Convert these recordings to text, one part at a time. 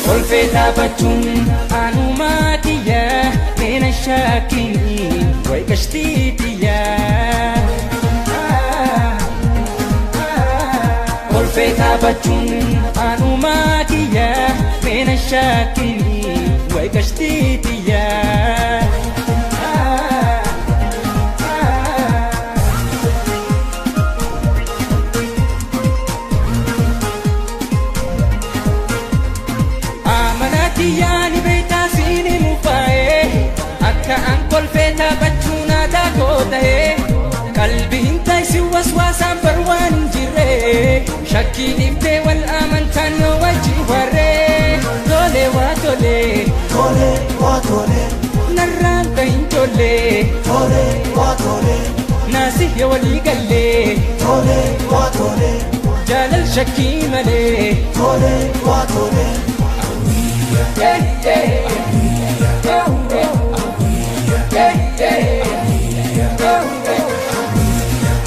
Kolfee taphachuun anumaa kiyya meena shaakini way qashtii tiyya. Kolfee taphachuun anumaa kiyya meena shaakini way qashtii tiyya. Yaani beektaa siini mufaa'ee akka an kolfee taphachuu naataa koo ta'ee qalbiin taayisi waswaasaan barwaan hin jirre shakkii dhiiftee wal amantaan yoo wajji warree tolee waa tolee Tolee waa tolee, narraan ta'in tollee tolee waa tolee, naasif yoo walii gallee tolee waa tolee, jaalal shakkii malee. Tolee waa tolee. Yeah, yeah. Oh, oh. Yeah, yeah. Oh, oh.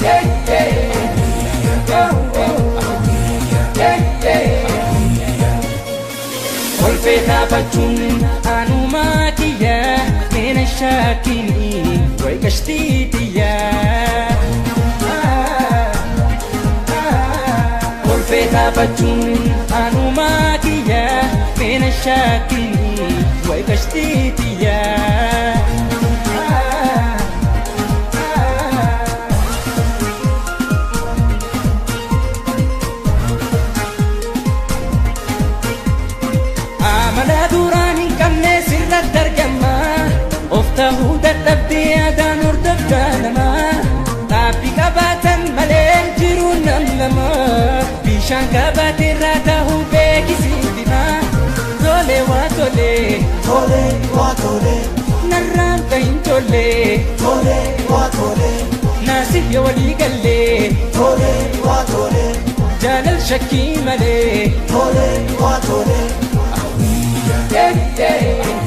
Yeah, yeah. Oh, oh. Yeah, yeah. Kolfee taphachuun anumaa kiyya meena shaakini way qashtii tiyya. Kolfee taphachuun anumaa kiyya meena shaakini way qashtii tiyya. Amala duraan hin qabne sirratti argama. Of ta'uu dadhabdee yaadaan hordoftaa namaa. Dhaabbii qabaatan malee jiruun nam lama. Bishaan qabaate irraa ta'uu beekisiin dimaa. Tolee waa tolee Tolee waa tolee, narraan ta'in tollee. Tolee waa tolee, Naasif yoo walii gallee tolee waa tolee, jaalal shakkii malee. Tolee waa tolee. Yeah, yeah.